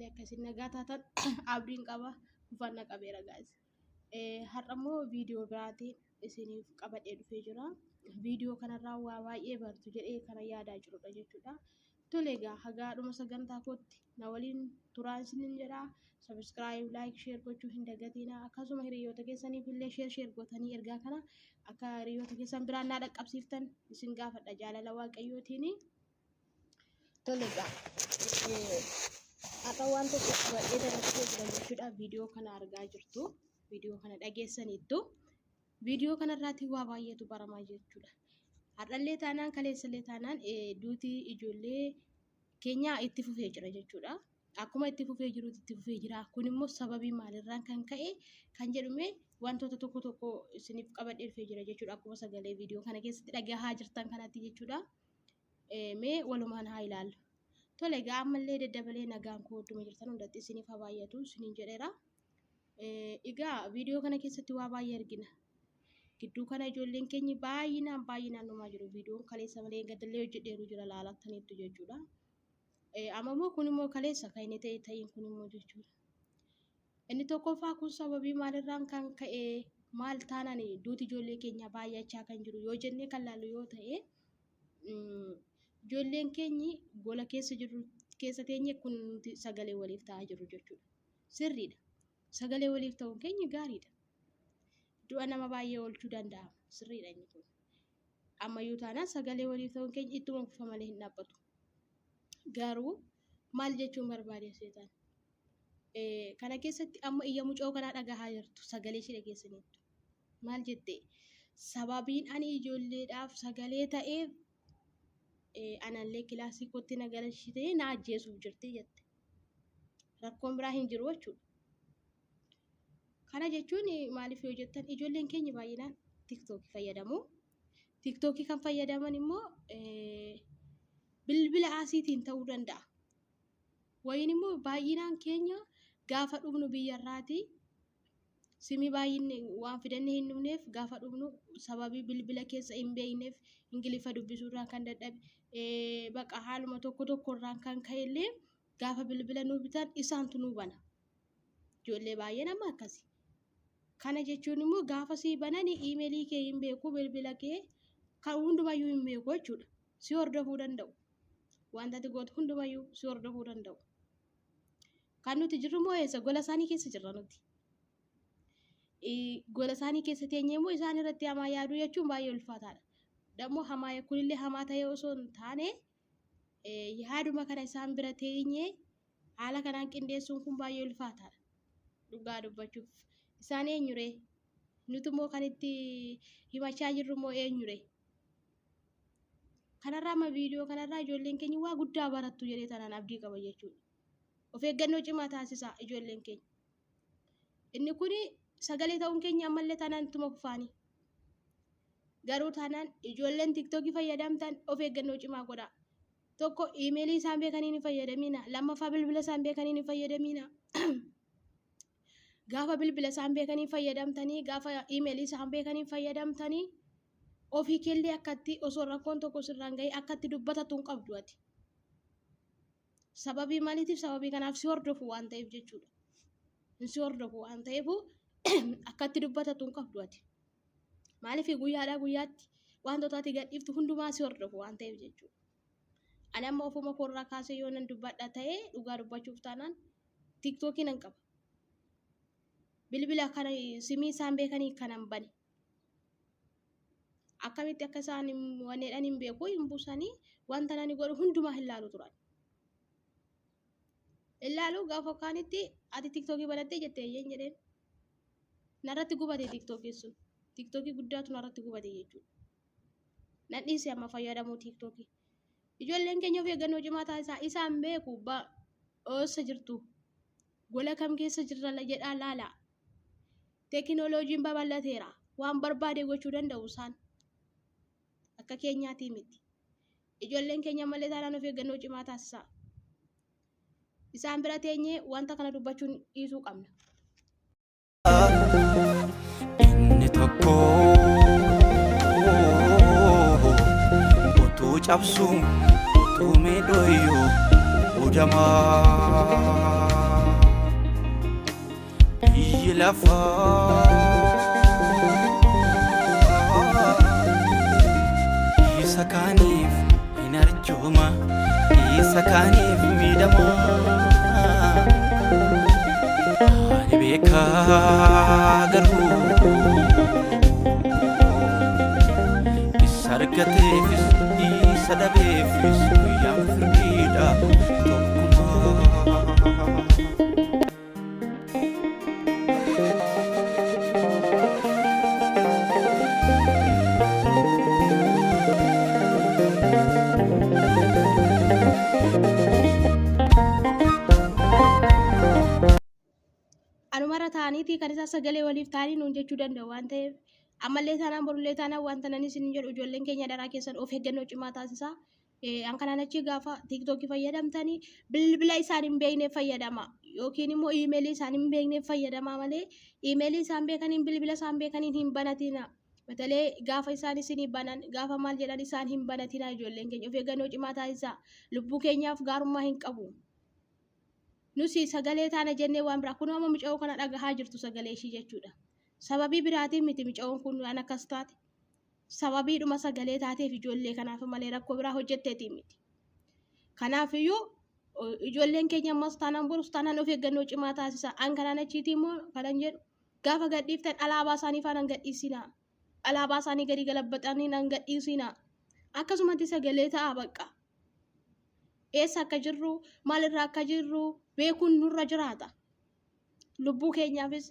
Akka isin nagaa taatan abdiin qaba. Uffannaa qabeera guys. Har'a immoo viidiyoo biraatiin isiniif qabadhee dhufee jira. Viidiyoo kanarraa waa baay'ee bartu jedhee kana yaadaa jirudha jechuudha. Tole egaa hagaa dhuma sagantaa kootti na waliin turaa isiniin jedha. Subscribe, like, share gochuu hin dagatinaa. Akkasuma hiriyoota keessaniif illee share share gootanii ergaa kana akka hiriyoota keessan biraan naa dhaqqabsiiftan isin gaafadha jaalala waaqayyootiin. Tole egaa har'a waan tokko qabadhee darabsee jira jechuudha. Viidiyoo kana argaa jirtu. Viidiyoo kana dhageessaniittu. Viidiyoo kanarraatii waa baay'eetu baramaa jechuudha. Har'allee taanaan kaleessallee taanaan duuti ijoollee keenyaa itti fufee jira jechuudha. Akkuma itti fufee jirutti itti fufee jira. Kun immoo sababii maalirraan kan ka'e kan jedhume wantoota tokko tokko isiniif qabadhee dhufee jira jechuudha. Akkuma sagalee viidiyoo kana keessatti dhagahaa jirtan kanatti jechuudha. Mee walumaan haa ilaallu. Tole egaa ammallee daddabalee nagaan koo idduma jirtan hundatti isiniif haa baay'atu isiniin jedheera. Egaa viidiyoo kana keessatti waa baay'ee argina. Gidduu kana ijoolleen keenya baay'inaan baay'inaan dhumaa jiru. Viidiyoon kaleessa malee gaddallee hojjedheeru jira laalattaniittu jechuudha. Amma immoo kun immoo kaleessa kan inni ta'e ta'iin kun immoo jechuudha. Inni tokkoffaa kun sababii maalirraan kan ka'e maal taanaan duuti ijoollee keenyaa baay'achaa kan jiru yoo jennee kan laallu yoo ta'e ijoolleen keenyi gola keessa jirru keessa teenye kun nuti sagalee waliif ta'aa jirru jechuudha. Sirriidha. Sagalee waliif ta'uun keenya gaariidha. Du'a nama baay'ee oolchuu danda'a. Sirriidha inni kun. Ammayyuu taanaan sagalee waliif ta'uun keenya ittuma fufa malee hin dhaabbatu. Garuu maal jechuun barbaade seetaan? Kana keessatti amma iyya mucoo kanaa dhagahaa jirtu sagalee ishee dhageessaniittu. Maal jette? Sababiin ani ijoolleedhaaf sagalee ta'eef anallee kilaasii kootti na galchitee na ajjeesuuf jirti jette. Rakkoon biraa hin jiru jechuudha. Kana jechuun maaliif yoo jettan ijoolleen keenya baay'inaan tiktookii fayyadamu. Tiktookii kan fayyadaman immoo bilbila asiitiin ta'uu danda'a. Wayiin immoo baay'inaan keenya gaafa dhufnu biyyarraati simii baay'inni waan fidannee hin dhufneef gaafa dhufnu sababii bilbila keessa hin beekneef ingiliffa dubbisuurraan kan dadhabe baqa haaluma tokko tokkorraan kan ka'ellee gaafa bilbila nuu bitan isaantu nuu bana. Ijoollee baay'een amma akkasi. Kana jechuun immoo gaafa sii banani iimeelii kee hin beeku bilbila kee kan hundumayyuu hin beeku jechuudha. Si hordofuu danda'u. Wanta ati gootu hundumayyuu si hordofuu danda'u. Kan nuti jirru immoo eessa? Gola isaanii keessa jirra nuti. Gola isaanii keessa teenyee immoo isaan irratti hamaa yaaduu jechuun baay'ee ulfaataadha. Dammoo hamaa kunillee hamaa ta'ee osoo hin taane yaaduma kana isaan bira teenyee haala kanaan qindeessuun kun baay'ee ulfaataadha. Dhugaa dubbachuuf. Isaan eenyuree? Nuti immoo kan itti himachaa jirru immoo eenyuree? Kanarraa amma viidiyoo kanarraa ijoolleen keenya waa guddaa barattu jedhee tanaan abdii qaba jechuudha. Of eeggannoo cimaa taasisaa ijoolleen keenya. Inni kun sagalee ta'uun keenya ammallee taanaan ittuma fufaanii. Garuu taanaan ijoolleen tiktookii fayyadamtan of eeggannoo cimaa godhaa. Tokko iimeelii isaan beekaniin hin fayyadamina. Lammaffaa bilbila isaan beekaniin hin fayyadamina. Gaafa bilbila isaan beekaniin fayyadamtanii gaafa iimeelii isaan beekaniin fayyadamtanii ofii keellee akkatti osoo rakkoon tokko sirraan gahee akkatti dubbatatu hin qabdu ati. Sababii maaliitiif sababii kanaaf si hordofu waan ta'eef jechuudha. Si hordofu waan ta'eef akkatti dubbatatu hin qabdu ati. Maaliif guyyaadhaa guyyaatti wantoota ati gadhiiftu hundumaa si hordofu waan ta'eef jechuudha. Ani amma ofuma koorraa kaasee yoo nan dubbadha ta'e dhugaa dubbachuuf taanaan tiktookii nan qaba. Bilbila kana simii isaan beekanii kanan bane. Akkamitti akka isaan wanneedhaan hin beeku hin buusanii wanta nani godhu hundumaa hin laalu turan. Hin laalu gaafa kaanitti ati tiktookii banattee jettee eeyyeen jedheen. Narratti gubate tiktookiin sun. Tiktookii guddaatu narratti gubate jechuudha. Nan dhiise amma fayyadamuu tiiktookii. Ijoolleen keenya of eeggannoo cimaa taasisaa isaan beeku eessa jirtu gola kam keessa jirra jedhaa laala. Teekinooloojiin babal'ateera waan barbaade gochuu danda'u isaan akka keenyaatii miti. Ijoolleen keenya malee taanaan of eeggannoo cimaa taasisaa. Isaan bira teenyee wanta kana dubbachuun dhiisuu qabna. Inni tokko utuu cabsu utuu miidhuyyuu hudamaa. lafaa isa kaaniif hin arjooma, isa kaaniif miidhama. Ani beekaa garuu isa argateefis isa dhabeefis guyyaan firdiidha tokkuma. Anumarra ta'aniiti kan isaan sagalee waliif ta'anii nuun jechuu danda'u waan ta'eef, ammallee taanaan borullee taanaan wanta nan isin jedhu, ijoolleen keenya daraa keessan of eeggannoo cimaa taasisaa. An kanaan achi gaafa TikTokii fayyadamtanii bilbila isaan hin beekne fayyadama yookiin immoo iimeelii isaan hin beekne fayyadamaa malee iimeelii isaan beekaniin, bilbila isaan beekaniin hin banatina. Batalee gaafa isaan isinii banan, gaafa maal jedhan isaan hin banatina. Ijoolleen keenya of eeggannoo cimaa taasisaa. Lubbuu keenyaaf gaarummaa hin qabu. Nusi sagalee taana jennee waan biraa, kunoo amma mucayyoo kana dhagahaa jirtu, sagalee ishii jechuudha. Sababii biraatiin miti mucayyoon kun waan akkas taate. Sababiidhuma sagalee taateef ijoollee kanaaf malee rakkoo biraa hojjetteetii miti. Kanaafiyyuu ijoolleen keenya ammas taanaan borus taanaan of eeggannoo cimaa taasisa. An kanaan achiitii immoo kanan jedhu, gaafa gadhiiftan alaabaa isaanii faana hin gadhiisinaa. Alaabaa isaanii gadi galabbaxanii hin gadhiisinaa. Akkasumatti sagalee ta'a bakka. Eessa akka jirru, maalirra akka jirru beekuun nurra jiraata. Lubbuu keenyaafis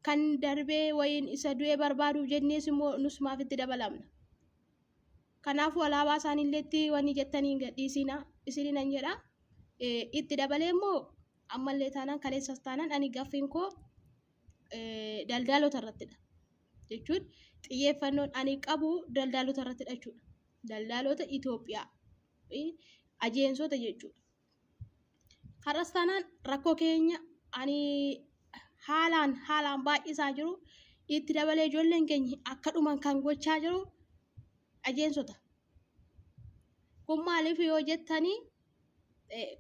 kan darbee wayiin isa du'ee barbaaduuf jennees immoo nus maaf itti dabalamna. Kanaafuu alaabaa isaaniillee itti wanni jettanii hin gadhiisinaa isiniin nan jedha. Itti dabalee immoo ammallee taanaan kaleessas taanaan ani gaffiin koo daldaalota irrattidha. Jechuun xiyyeeffannoon ani qabu daldaalota irrattidha jechuudha. Daldaalota Itoophiyaa, ajeensota jechuudha. Har'as taanaan rakkoo keenya ani haalaan haalaan baay'isaa jiru, itti dabalee ijoolleen keenya akka dhuman kan gochaa jiru ajeensota. Kun maaliif yoo jettanii,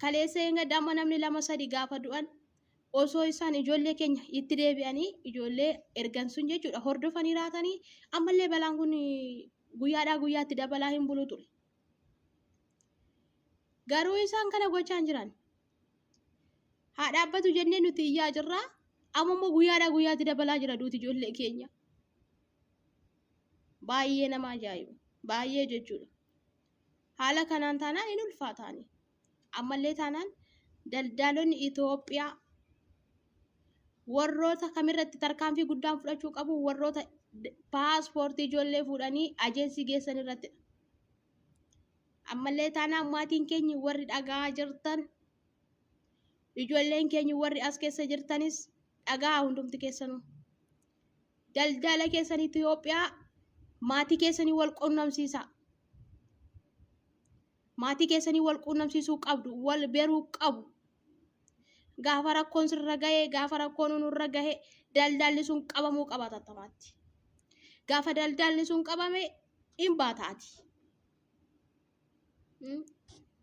kaleessa hin gadda amma namni lama sadi gaafa du'an osoo isaan ijoollee keenya itti deebi'anii ijoollee ergan sun jechuudha hordofanii raatanii, ammallee balaan kun guyyaadhaa guyyaatti dabalaa hin bulu ture. Garuu isaan kana gochaa hin jiran. Haa dhaabbatu jennee nuti iyyaa jirraa. Amma immoo guyyaadhaa guyyaatti dabalaa jira duuti ijoollee keenya. Baay'ee nama ajaa'iba. Baay'ee jechuudha. Haala kanaan taanaan hin ulfaataani. Ammallee taanaan daldaalonni Itoophiyaa warroota kamirratti tarkaanfii guddaan fudhachuu qabu? Warroota paaspoortii ijoollee fuudhanii ajeensii geessan irrattidha. Ammallee taanaan maatiin keenya warri dhagaa jirtan, ijoolleen keenya warri as keessa jirtanis dhagaa, hundumti keessanuu. Daldala keessan Itoophiyaa maatii keessanii wal qunnamsiisa. Maatii keessanii wal qunnamsiisuu qabdu, wal beruu qabu. Gaafa rakkoon sirra gahe, gaafa rakkoon nurra gahe, daldalli sun qabamuu qaba tattamaatti. Gaafa daldalli sun qabame hin baataati.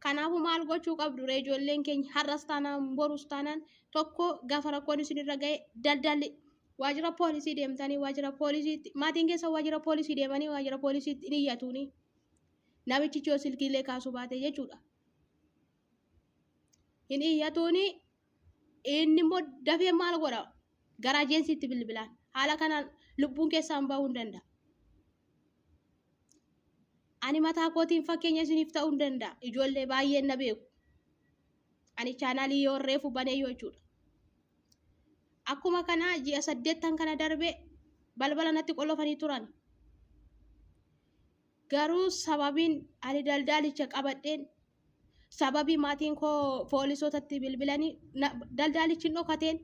Kanaafuu maal gochuu qabdu ree ijoolleen keenya? Har'as taanaan borus taanaan tokko, gaafa rakkoon isinirra gahe daldalli waajjira poolisii deemtanii, waajjira poolisiitti maatiin keessa waajjira poolisii deemanii waajjira poolisiitti hin iyyatuuni. Namichi yoo silkiilee kaasuu baate jechuudha. Hin iyyatuuni, inni immoo dafee maal godha? Gara ajeensiitti bilbilaan. Haala kanaan lubbuun keessaan bahuu hin danda'a. Ani mataa kootiin fakkeenya isiniif ta'uu hin danda'a. Ijoollee baay'een na beeku. Ani chaanaalii yoo reefu banee yoo jechuudha. Akkuma kana ji'a 8 kana darbe balbala natti qollofanii turan. Garuu sababiin ani daldaalicha qabadheen, sababii maatiin koo poolisootatti bilbilanii daldaalichi hin dhokateen,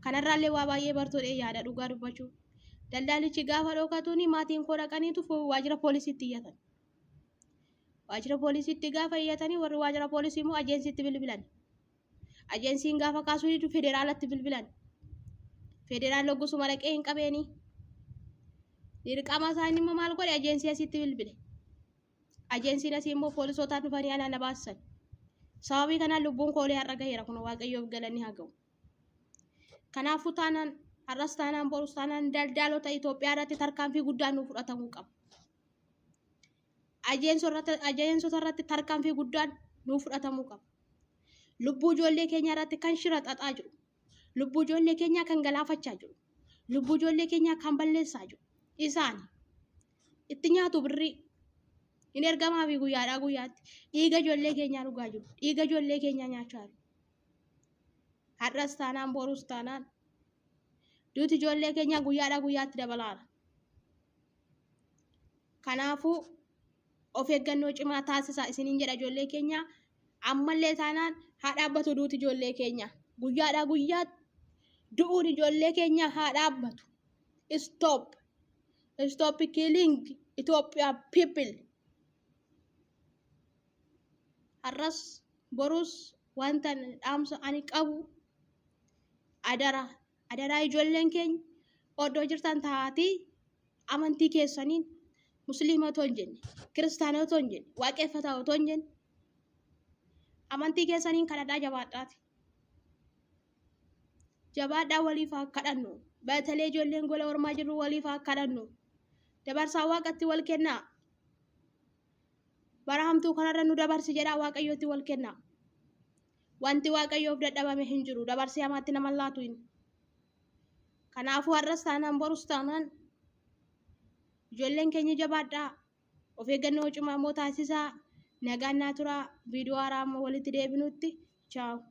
kanarraallee waa baay'ee bartoodhee yaada dhugaa dubbachuu. Daldaalichi gaafa dhokatuuni maatiin koo dhaqaniitu waajjira poolisiitti iyyatan. Waajjira poolisiitti gaafa iyyatanii, warri waajjira poolisii immoo ajeensiitti bilbilan. Ajeensiin gaafa kaasuu didu federaalatti bilbilan. Federaal hoggusuma dhaqee hin qabeeni. Dirqama isaanii immoo maal godhe? Ajeensii asitti bilbile. Ajeensiin asii immoo poolisootaan dhufanii anaa na baasisan. Sababii kanaan lubbuun koolee har'a gaheera, kun Waaqayyoof galanni haa ga'u. Kanaafuu taanaan har'as taanaan borus taanaan daldaalota Itoophiyaa irratti tarkaanfii guddaan nu fudhatamuu qaba. Ajeensota irratti tarkaanfii guddaan nu fudhatamuu qaba. Lubbuu ijoollee keenyaa irratti kan shira xaxaa jiru. Lubbuu ijoollee keenyaa kan galaafachaa jiru. Lubbuu ijoollee keenyaa kan balleessaa jiru. Isaani itti nyaatu birrii hin ergamaa fi guyyaadhaa guyyaatti dhiiga ijoollee keenyaa dhugaa jiru. Dhiiga ijoollee keenyaa nyaachaa jiru. Har'as taanaan borus taanaan duuti ijoollee keenyaa guyyaadhaa guyyaatti dabalaara. Kanaafuu of eeggannoo cimaa taasisaa isiniin jedha ijoollee keenyaa. Ammallee taanaan haa dhaabbatu duuti ijoollee keenyaa. Guyyaadhaa guyyaatti du'uun ijoollee keenyaa haa dhaabbatu. Stop. Stop killing Ethiopia people. Har'as borus wanta dhaamsa ani qabu adara adaraa ijoolleen keenya oddoo jirtan taatii amantii keessaniin musliima otoo hin jenne kiristaana otoo hin jenne waaqeffataa otoo hin jenne amantii keessaniin kadhadhaa jabaadhaati. Jabaadhaa waliif haa kadhannu. Batalee ijoolleen gola ormaa jirru waliif haa kadhannu. Dabarsaa waaqatti wal kennaa. Bara hamtuu kanarra nu dabarsi jedhaa waaqayyootti wal kennaa. Wanti waaqayyoof dadhabame hin jiru. Dabarsee hamaatti nama hin laatu inni. Kanaafuu har'as taanaan borus taanaan ijoolleen keenya jabaadhaa. Of eeggannoo cimaa immoo taasisaa. Nagaan naa turaa. Viidiyoo haaraa amma walitti deebinutti. Chaawu.